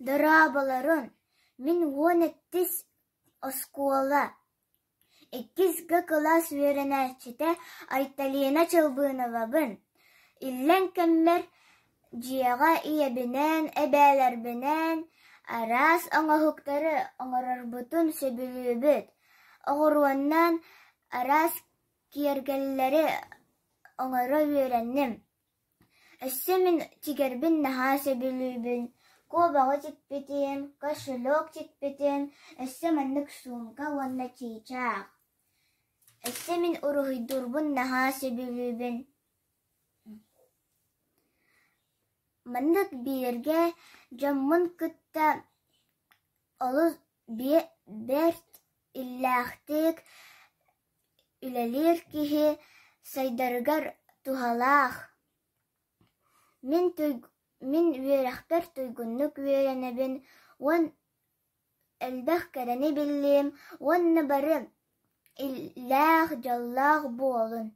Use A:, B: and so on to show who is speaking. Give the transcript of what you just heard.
A: Дорооболорун, мин 12-ис оскуола иккис Г кылаас үөрэнээччитэ Айталина Чылбыновабын. Иллэҥ кэммэр дьиэҕэ ийэбинээн, эбээлэрбинээн араас оҥоһуктары оҥорорбутун сөбүлүүбүт. Оҕуруоннан араас киэргэллэри оҥоро үөрэнним. Өссө мин тигэрбин наһаа сөбүлүүбүн, куобаҕы тикпитим, кошелек тикпитим, өссө маннык суумка уонна чыычаах. Өссө мин уруһуйдуурбун наһаа сөбүлүүбүн. Маннык бииргэ дьоммун кытта олус бэрт иллээхтик үлэлиир киһи сайдарыгар туһалаах. Мин мин үөрэхпэр туйгуннук үөрэнэбин уон элбэх кэрэни биллим уонна бары иллээх, дьоллоох буолун.